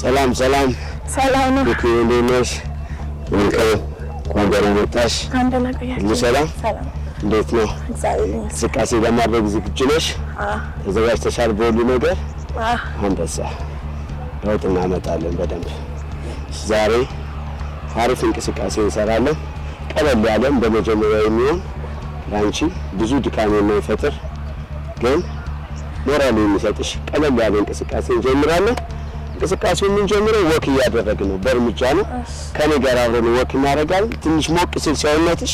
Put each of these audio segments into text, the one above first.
ሰላም ሰላም። ሰላም ነው። ብኩ፣ እንዴት ነሽ? Welcome። እንኳን ደህና መጣሽ። እንኳን ደህና ቆያችሁ። ሁሉ ሰላም? ሰላም። እንዴት ነው? እግዚአብሔር ይመስገን። እንቅስቃሴ ለማድረግ ዝግጁ ነሽ? አዎ። ተዘጋጅተሻል በሁሉ ነገር? አዎ። አንበሳ፣ ለውጥ እናመጣለን በደንብ። ዛሬ አሪፍ እንቅስቃሴ እንሰራለን። ቀለል ያለ፣ እንደ መጀመሪያ የሚሆን፣ ለአንቺ ብዙ ድካም የማይፈጥር ግን ሞራል የሚሰጥሽ ቀለል ያለ እንቅስቃሴ እንጀምራለን። እንቅስቃሴው የምንጀምረው walk እያደረግን ነው፣ በእርምጃ ነው። ከኔ ጋር አብረን walk እናደርጋለን። ትንሽ ሞቅ ሲል ሰውነትሽ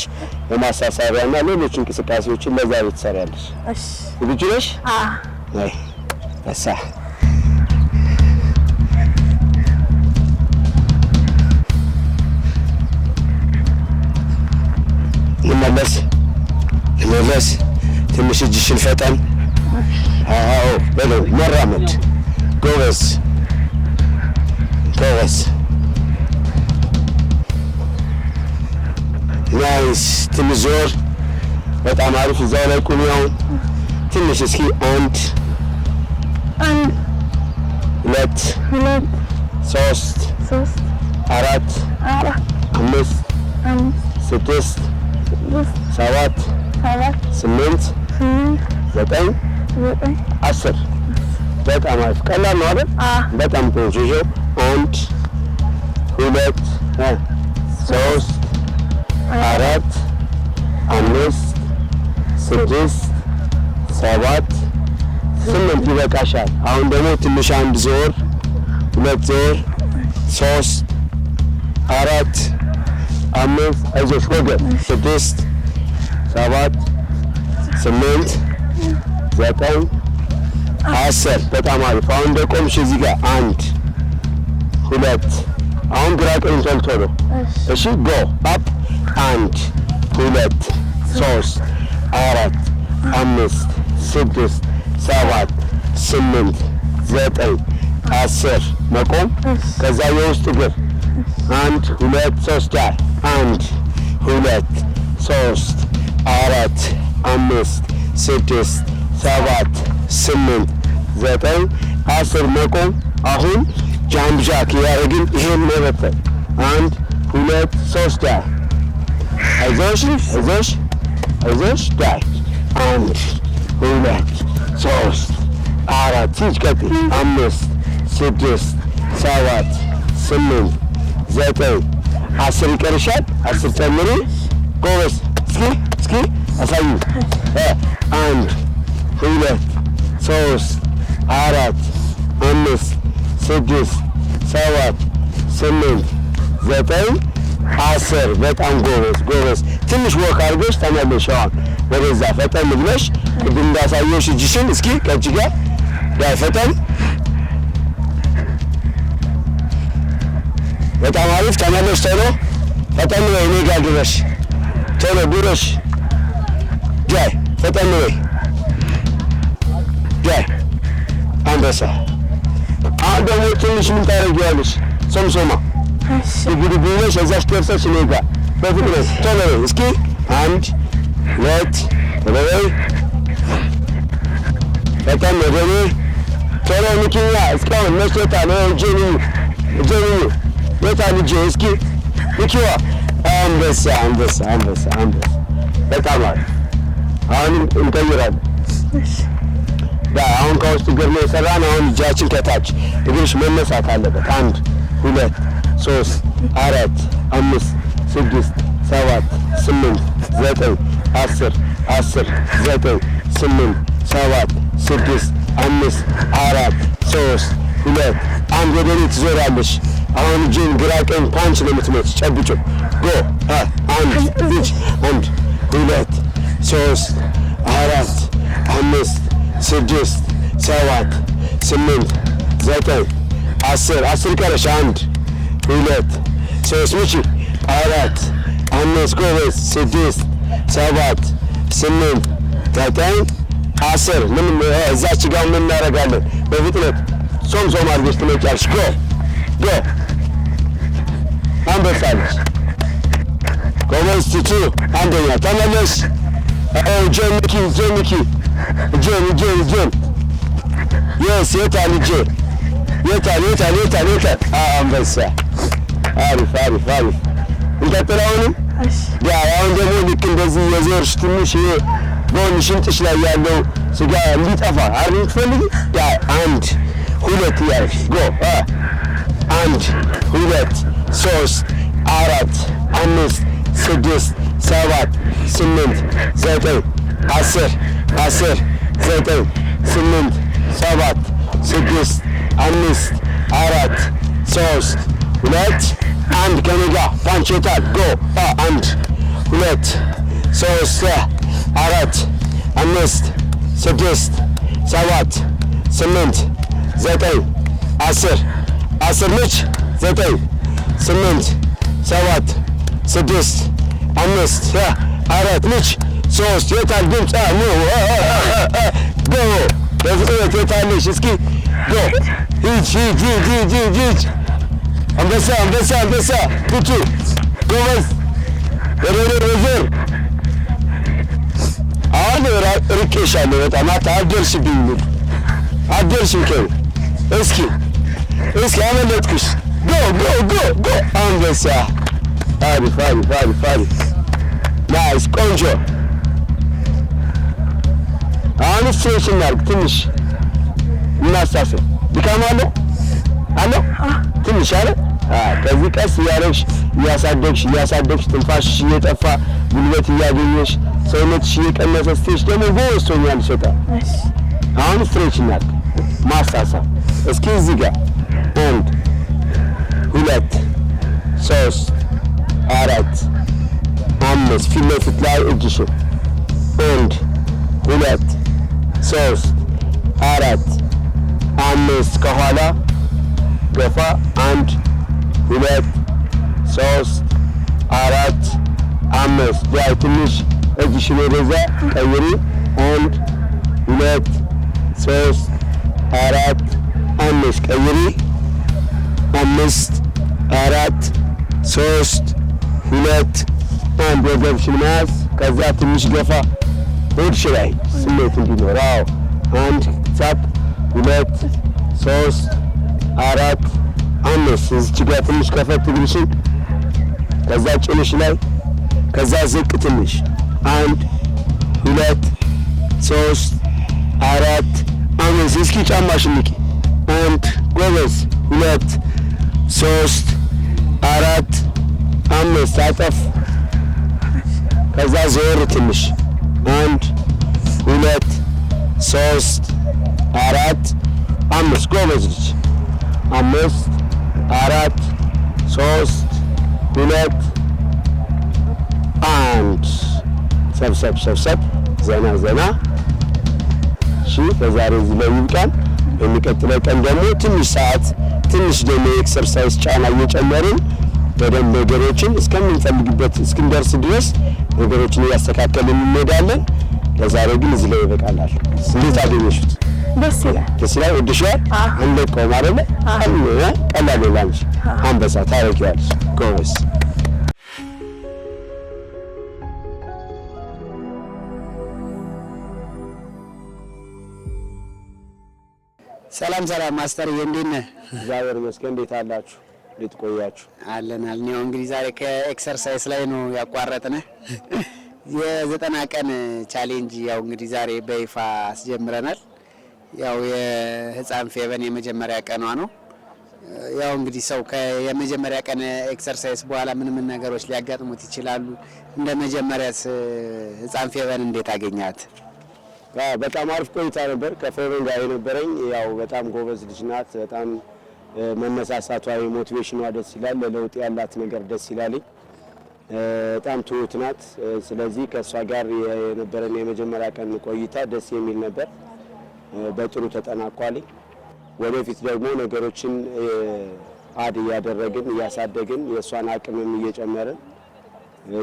የማሳሳቢያና ሌሎች እንቅስቃሴዎችን ለዛሬ ትሰሪያለሽ። እሺ። ዝግጁ ነሽ? አዎ። ነይ በሳ። እንመለስ፣ እንመለስ። ትንሽ እጅሽን ፈጠን። አዎ በለው፣ መራመድ። ጎበዝ ጎበዝ። Nice። ትንሽ ዞር። በጣም አሪፍ። እዛው ላይ ቁሚ። አሁን ትንሽ እስኪ አንድ፣ አንድ፣ ሁለት፣ ሁለት፣ ሶስት፣ ሶስት፣ አራት፣ አራት፣ አምስት፣ አምስት፣ ስድስት፣ ስድስት፣ ሰባት፣ ሰባት፣ ስምንት፣ ስምንት፣ 9፣ 9፣ 10። በጣም አሪፍ። ቀላል ነው አይደል? አዎ። በጣም ቆንጆ። ይኸው አንድ፣ ሁለት፣ 3፣ 4፣ 5፣ 6፣ 7፣ 8 ይበቃሻል። አሁን ደግሞ ትንሽ አንድ ዞር፣ ሁለት ዞር፣ 3፣ 4፣ 5፣ አይዞሽ ወገብ፣ 6፣ 7፣ 8፣ 9፣ 10። በጣም አሪፍ። አሁን እንደቆምሽ እዚህ ጋር 1፣ 2፣ አሁን ግራ ቀኝ ቶሎ ቶሎ። እሺ go up። 1፣ 2፣ 3፣ 4፣ 5፣ 6፣ 7፣ 8፣ 9፣ 10 መቆም። ከዛ የውስጥ እግር 1፣ 2፣ 3 ዳር 1፣ 2፣ 3፣ 4፣ 5፣ 6፣ 7፣ 8፣ 9፣ 10 መቆም። አሁን jump jack እያደረግን ይሄን መበተን 1፣ 2፣ 3 ዳር። አይዞሽ አይዞሽ አይዞሽ ዳር። 1፣ 2፣ 3፣ 4፣ ሂጅ ቀጥይ። 5፣ 6፣ 7፣ 8፣ 9፣ 10 ይቀርሻል። 10 ጨምሪ። ጎበዝ። እስኪ እስኪ አሳዩ። 1፣ 2፣ 3፣ 4፣ 5፣ 6፣ 7፣ 8፣ 9፣ 10። በጣም ጎበዝ ጎበዝ። ትንሽ walk አድርገሽ ተመለሽ። አሁን ወደዛ ፈጠን ብለሽ ቅድም እንዳሳየሽ እጅሽን እስኪ ከእጅ ጋር ዳይ ፈጠን። በጣም አሪፍ። ተመለሽ ቶሎ ፈጠን በይ። እኔ ጋር ድረሽ ቶሎ ድረሽ። ዳይ ፈጠን በይ። ዳይ አንበሳ። አሁን ደግሞ ትንሽ ምን ታደርጊዋለሽ? ሶምሶማ ድብ ድብ ብለሽ እዛች ደርሰሽ እኔ ጋር በፍጥነት ቶሎ በይ። እስኪ 1፣ 2፣ ቶሎ በይ። ፈጠን ወደ እኔ ቶሎ ንኪኛ። እስካሁን መቼታል? እጄን እዩ፣ እጄን እዩ። የታል እጄ? እስኪ ንኪዋ። አንበሳ አንበሳ አንበሳ አንበሳ። በጣም አሪፍ። አሁን እንቀይራለን። አሁን ከውስጥ እግር ነው የሰራን። አሁን እጃችን ከታች እግርሽ መነሳት አለበት። 1፣ 2፣ 3፣ 4፣ 5፣ 6፣ 7፣ 8፣ 9፣ 10፣ 10፣ 9፣ 8፣ 7፣ 6፣ 5፣ 4፣ 3፣ 2፣ 1። ወደ እኔ ትዞሪያለሽ። አሁን እጄን ግራ ቀኝ punch ነው የምትመች። ጨብጮ go። 1፣ 1፣ 2፣ 3፣ 4፣ 5፣ 6፣ 7፣ 8፣ 9፣ 10። 10 ቀረሽ። 1፣ 2፣ 3፣ ምቺ፣ 4፣ 5፣ ጎበዝ፣ 6፣ 7፣ 8፣ 9፣ 10። ምንም እዛች ጋር ምን እናደርጋለን? በፍጥነት ሶምሶማ አድርገሽ ትመጫለሽ። go go። አንበሳለች። ጎበዝ ቱቱ አንደኛ። ተመለሽ። እጄን ንኪ፣ እጄን ንኪ፣ እጄን እጄን እጄን። yes የታል እጄ? የታል የታል የታል የታል? አንበሳ። አሪፍ አሪፍ አሪፍ። እንቀጥል አሁንም። አሁን ደግሞ ልክ እንደዚህ የዞርሽ ትንሽ ይሄ ጎን ሽንጥሽ ላይ ያለው ስጋ እንዲጠፋ አይደል የምትፈልጊ? 1፣ 2 እያልሽ go። 1፣ 2፣ 3፣ 4፣ 5፣ 6፣ 7፣ 8፣ 9፣ 10፣ 10፣ 9፣ 8፣ 7፣ 6፣ 5፣ 4፣ 3፣ 2፣ 1። ከኔ ጋር punch የታል? go። 1፣ 2፣ 3፣ 4፣ 5፣ 6፣ 7፣ 8፣ 9፣ 10፣ 10 ልጅ፣ 9፣ 8፣ 7፣ 6፣ 5፣ 4 ልጅ፣ 3። የታል ድምፅ? go በፍጥነት የታለሽ? እስኪ go። ሂጅ ሂጅ ሂጅ ሂጅ ሂጅ ሂጅ። አንበሳ አንበሳ አንበሳ። ቱቱ ጎበዝ። ወደ እኔ መዞር። አሁን ርቄሻለሁ በጣም አትደርሽብኝም፣ አትደርሽም ከእኔ። እስኪ እስኪ አመለጥኩሽ። go go go go። አንበሳ። አሪፍ አሪፍ አሪፍ አሪፍ። nice ቆንጆ። አሁን stretch እናድርግ ትንሽ እናሳስብ። ድካም አለው አለው ትንሽ አለ። ከዚህ ቀስ እያደረግሽ እያሳደግሽ እያሳደግሽ ትንፋሽሽ እየጠፋ ጉልበት እያገኘሽ ሰውነትሽ እየቀነሰ ስትሄጂ ደግሞ ጎበዝ ትሆኛለሽ በጣም። እሺ። አሁን stretch እናድርግ፣ ማሳሳብ። እስኪ እዚህ ጋር አንድ፣ ሁለት፣ ሶስት፣ አራት፣ አምስት። ፊት ለፊት ላይ እጅሽን አንድ፣ ሁለት፣ ሶስት፣ አራት፣ አምስት። ከኋላ ገፋ አንድ፣ ሁለት፣ ሶስት፣ አራት፣ አምስት። ያው ትንሽ እጅሽን ወደዛ ቀይሪ። አንድ፣ ሁለት፣ ሶስት፣ አራት፣ አምስት። ቀይሪ። አምስት፣ አራት፣ ሶስት፣ ሁለት፣ አንድ። ወገብሽን መያዝ፣ ከዛ ትንሽ ገፋ ሆድሽ ላይ ስሜት እንዲኖር። አዎ፣ አንድ ሳብ፣ ሁለት፣ ሶስት፣ አራት፣ አምስት። እዚች ጋር ትንሽ ከፈት እግርሽን፣ ከዛ ጭንሽ ላይ፣ ከዛ ዝቅ ትንሽ። አንድ፣ ሁለት፣ ሶስት፣ አራት፣ አምስት። እስኪ ጫማሽን ንቂ። አንድ፣ ጎበዝ። ሁለት፣ ሶስት፣ አራት፣ አምስት። አጠፍ፣ ከዛ ዞር ትንሽ። አንድ፣ ሁለት፣ ሶስት፣ አራት፣ አምስት። ጎበዝ ልጅ። አምስት፣ አራት፣ ሶስት፣ ሁለት፣ አንድ። ሰብሰብ ሰብሰብ፣ ዘና ዘና። እሺ፣ በዛሬ እዚህ ላይ ይብቃን። በሚቀጥለው ቀን ደግሞ ትንሽ ሰዓት ትንሽ ደግሞ የ exercise ጫና እየጨመርን በደንብ ነገሮችን እስከምንፈልግበት እስክንደርስ ድረስ ነገሮችን እያስተካከልን እንሄዳለን። ለዛሬ ግን እዚህ ላይ ይበቃናል። እንዴት አገኘሹት? ደስ ይላል። ደስ ይላል? ወድሽዋል? አዎ። አንለቀውም አይደለ? ቀላል ነው ላንቺ። አንበሳ ታረጊዋለሽ። ጎበዝ። ሰላም ሰላም master፣ እንዴት ነህ? እግዚአብሔር ይመስገን። እንዴት አላችሁ? እንዴት ቆያችሁ? አለን አለን። ያው እንግዲህ ዛሬ ከ exercise ላይ ነው ያቋረጥነህ። የ90 ቀን challenge ያው እንግዲህ ዛሬ በይፋ አስጀምረናል። ያው የህፃን ፌቨን የመጀመሪያ ቀኗ ነው። ያው እንግዲህ ሰው የመጀመሪያ ቀን exercise በኋላ ምን ምን ነገሮች ሊያጋጥሙት ይችላሉ? እንደ መጀመሪያስ ህፃን ፌቨን እንዴት አገኛት? አዎ፣ በጣም አሪፍ ቆይታ ነበር ከፌቨን ጋር የነበረኝ። ያው በጣም ጎበዝ ልጅ ናት። በጣም መነሳሳቷ፣ motivation ኗ ደስ ይላል። ለለውጥ ያላት ነገር ደስ ይላል። በጣም ትሁት ናት። ስለዚህ ከእሷ ጋር የነበረን የመጀመሪያ ቀን ቆይታ ደስ የሚል ነበር። በጥሩ ተጠናቋል። ወደፊት ደግሞ ነገሮችን add እያደረግን እያሳደግን የእሷን አቅምም እየጨመርን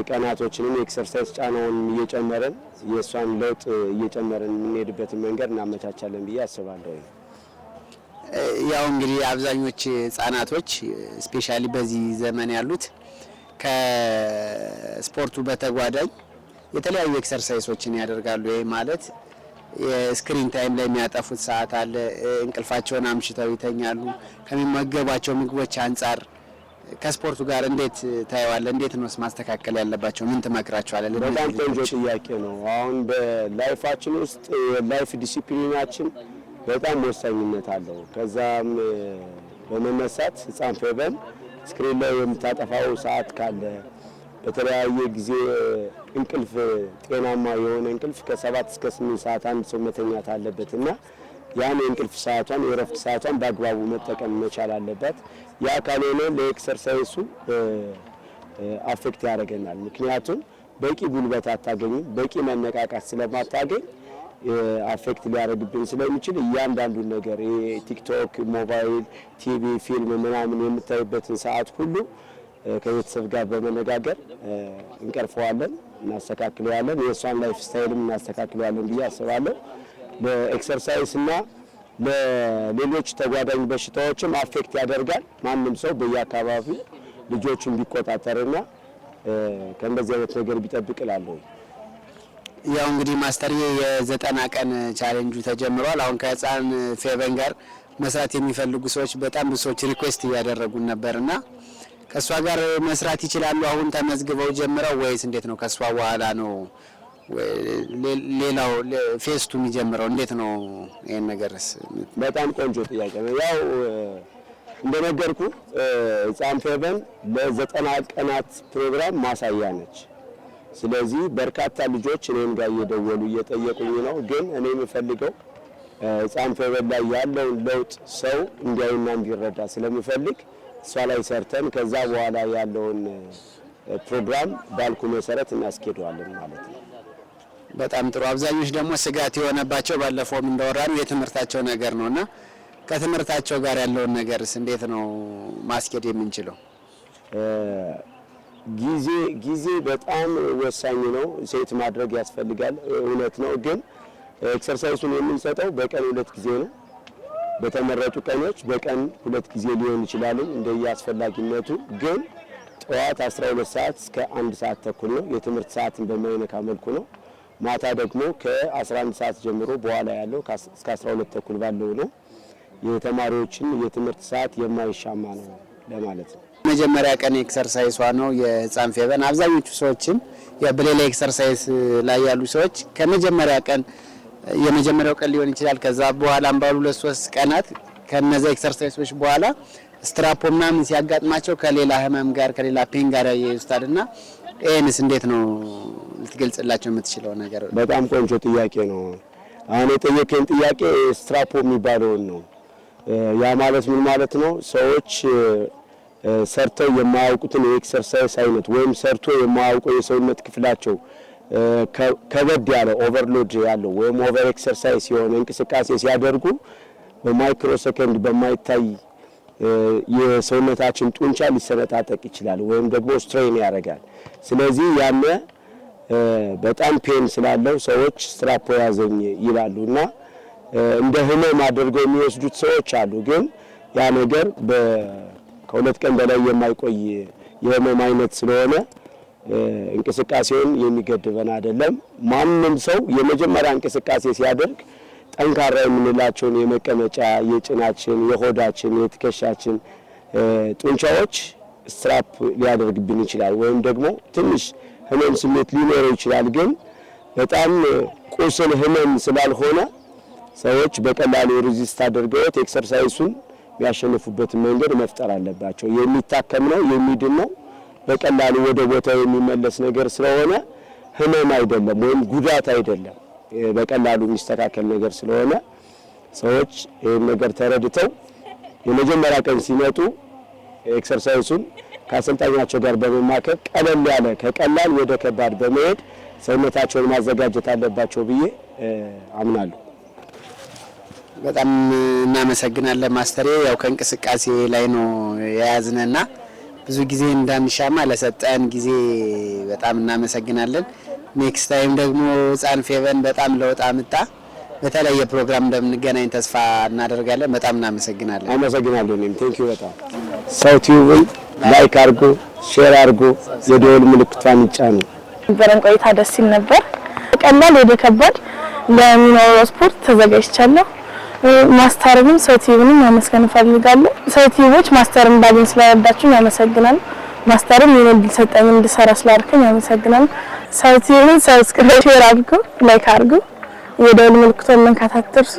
ቀናቶችንም የ exercise ጫናውን እየጨመረን የእሷን ለውጥ እየጨመረን የምንሄድበትን መንገድ እናመቻቻለን ብዬ አስባለሁ። ያው እንግዲህ አብዛኞች ህጻናቶች specially በዚህ ዘመን ያሉት ከስፖርቱ በተጓዳኝ የተለያዩ exercise ኦችን ያደርጋሉ። ይህ ማለት የ screen time ላይ የሚያጠፉት ሰዓት አለ። እንቅልፋቸውን አምሽተው ይተኛሉ። ከሚመገቧቸው ምግቦች አንጻር ከስፖርቱ ጋር እንዴት ታየዋለህ? እንዴት ነው ማስተካከል ያለባቸው? ምን ትመክራቸዋለህ? በጣም ቆንጆ ጥያቄ ነው። አሁን በ life ኣችን ውስጥ የ life discipline ኣችን በጣም ወሳኝነት አለው። ከዛም በመነሳት ህፃን ፌቨን screen ላይ የምታጠፋው ሰዓት ካለ፣ በተለያየ ጊዜ እንቅልፍ፣ ጤናማ የሆነ እንቅልፍ ከ7 እስከ 8 ሰዓት አንድ ሰው መተኛት አለበት እና ያን የእንቅልፍ ሰዓቷን የእረፍት ሰዓቷን በአግባቡ መጠቀም መቻል አለባት። ያ ካልሆነ ለ exercise ኡ affect ያደርገናል። ምክንያቱም በቂ ጉልበት አታገኝም፣ በቂ መነቃቃት ስለማታገኝ affect ሊያደርግብን ስለሚችል እያንዳንዱን ነገር ቲክቶክ፣ ሞባይል፣ ቲቪ፣ ፊልም ምናምን የምታይበትን ሰዓት ሁሉ ከቤተሰብ ጋር በመነጋገር እንቀርፈዋለን፣ እናስተካክለዋለን። የእሷን lifestyle ም እናስተካክለዋለን ብዬ አስባለሁ። ለ exercise እና ለሌሎች ተጓዳኝ በሽታዎችም affect ያደርጋል። ማንም ሰው በየአካባቢው ልጆቹን ቢቆጣጠርና ከእንደዚህ አይነት ነገር ቢጠብቅ እላለሁ። ያው እንግዲህ master ዬ የ90 ቀን ቻሌንጁ ተጀምሯል። አሁን ከህፃን ፌቨን ጋር መስራት የሚፈልጉ ሰዎች በጣም ብዙ ሰዎች request እያደረጉን ነበርና ከእሷ ጋር መስራት ይችላሉ? አሁን ተመዝግበው ጀምረው ወይስ እንዴት ነው? ከእሷ በኋላ ነው ሌላው phase two የሚጀምረው? እንዴት ነው ይሄን ነገርስ? በጣም ቆንጆ ጥያቄ ነው። ያው እንደነገርኩ ህፃን ፌቨን ለ90 ቀናት ፕሮግራም ማሳያ ነች። ስለዚህ በርካታ ልጆች እኔም ጋር እየደወሉ እየጠየቁኝ ነው። ግን እኔ የምፈልገው ህፃን ፌቨን ላይ ያለውን ለውጥ ሰው እንዲያይና እንዲረዳ ስለምፈልግ እሷ ላይ ሰርተን ከዛ በኋላ ያለውን ፕሮግራም ባልኩ መሰረት እናስኬደዋለን ማለት ነው። በጣም ጥሩ። አብዛኞች ደግሞ ስጋት የሆነባቸው ባለፈውም እንዳወራነው የትምህርታቸው ነገር ነውና ከትምህርታቸው ጋር ያለውን ነገርስ እንዴት ነው ማስኬድ የምንችለው? ጊዜ በጣም ወሳኝ ነው። Set ማድረግ ያስፈልጋል፣ እውነት ነው። ግን exercise ኡን የምንሰጠው በቀን ሁለት ጊዜ ነው። በተመረጡ ቀኖች በቀን ሁለት ጊዜ ሊሆን ይችላል እንደየ አስፈላጊነቱ። ግን ጠዋት 12 ሰዓት እስከ 1 ሰዓት ተኩል ነው። የትምህርት ሰዓትን በማይነካ መልኩ ነው። ማታ ደግሞ ከ11 ሰዓት ጀምሮ በኋላ ያለው እስከ 12 ተኩል ባለው ነው። የተማሪዎችን የትምህርት ሰዓት የማይሻማ ነው ለማለት ነው። መጀመሪያ ቀን exercise ኧ ነው የህፃን ፌቨን። አብዛኞቹ ሰዎችም ያው በሌላ exercise ላይ ያሉ ሰዎች ከመጀመሪያ ቀን፣ የመጀመሪያው ቀን ሊሆን ይችላል። ከዛ በኋላም ባሉ ሁለት ሶስት ቀናት ከነዛ exercise ኦች በኋላ ስትራፖ ምናምን ሲያጋጥማቸው ከሌላ ህመም ጋር፣ ከሌላ pain ጋር ያያይዙታል እና ይህንስ እንዴት ነው ልትገልጽላቸው የምትችለው ነገር? በጣም ቆንጆ ጥያቄ ነው። አሁን የጠየቀኝ ጥያቄ ስትራፖ የሚባለውን ነው። ያ ማለት ምን ማለት ነው? ሰዎች ሰርተው የማያውቁትን የ exercise አይነት ወይም ሰርቶ የማያውቀው የሰውነት ክፍላቸው ከበድ ያለ overload ያለው ወይም over exercise የሆነ እንቅስቃሴ ሲያደርጉ በማይክሮ ሰከንድ በማይታይ የሰውነታችን ጡንቻ ሊሰነጣጠቅ ይችላል ወይም ደግሞ strain ያደርጋል። ስለዚህ ያነ በጣም pain ስላለው ሰዎች ስትራፖ ያዘኝ ይላሉ እና እንደ ህመም አድርገው የሚወስዱት ሰዎች አሉ። ግን ያ ነገር ከ2 ቀን በላይ የማይቆይ የህመም አይነት ስለሆነ እንቅስቃሴውን የሚገድበን አይደለም። ማንም ሰው የመጀመሪያ እንቅስቃሴ ሲያደርግ ጠንካራ የምንላቸውን የመቀመጫ፣ የጭናችን፣ የሆዳችን፣ የትከሻችን ጡንቻዎች ስትራፕ ሊያደርግብን ይችላል ወይም ደግሞ ትንሽ ህመም ስሜት ሊኖረው ይችላል። ግን በጣም ቁስል ህመም ስላልሆነ ሰዎች በቀላሉ resist አድርገውት exercise ኡን የሚያሸንፉበትን መንገድ መፍጠር አለባቸው። የሚታከም ነው፣ የሚድን ነው፣ በቀላሉ ወደ ቦታው የሚመለስ ነገር ስለሆነ ህመም አይደለም ወይም ጉዳት አይደለም። በቀላሉ የሚስተካከል ነገር ስለሆነ ሰዎች ይህን ነገር ተረድተው የመጀመሪያ ቀን ሲመጡ exercise ኡን ከአሰልጣኛቸው ጋር በመማከር ቀለል ያለ፣ ከቀላል ወደ ከባድ በመሄድ ሰውነታቸውን ማዘጋጀት አለባቸው ብዬ አምናለሁ። በጣም እናመሰግናለን ማስተሬ። ያው ከእንቅስቃሴ ላይ ነው የያዝነና ብዙ ጊዜ እንዳንሻማ ለሰጠን ጊዜ በጣም እናመሰግናለን። Next time ደግሞ ህፃን ፌቨን በጣም ለውጥ አምጣ በተለየ ፕሮግራም እንደምንገናኝ ተስፋ እናደርጋለን። በጣም እናመሰግናለን። አመሰግናለሁ። እኔም thank you በጣም። ሰው ቲዩብን like አድርጉ፣ share አድርጉ፣ የደወል ምልክቷን ይጫኑ። ነበረን ቆይታ ደስ ይል ነበር። ቀላል ወደ ከባድ ለሚኖረው ስፖርት ተዘጋጅቻለሁ። ማስተርንም ሰው ቲዩብንም ማመስገን እፈልጋለሁ። ሰው ቲዩቦች ማስተርን እንዳገኝ ስለረዳችሁኝ ያመሰግናል። ማስተርም የኔን እድል ሰጠኝ እንድሰራ ስላደረከኝ ያመሰግናል። ሰው ቲዩብን subscribe፣ share አድርጉ፣ like አድርጉ፣ የደወል ምልክቷን መንካት አትርሱ።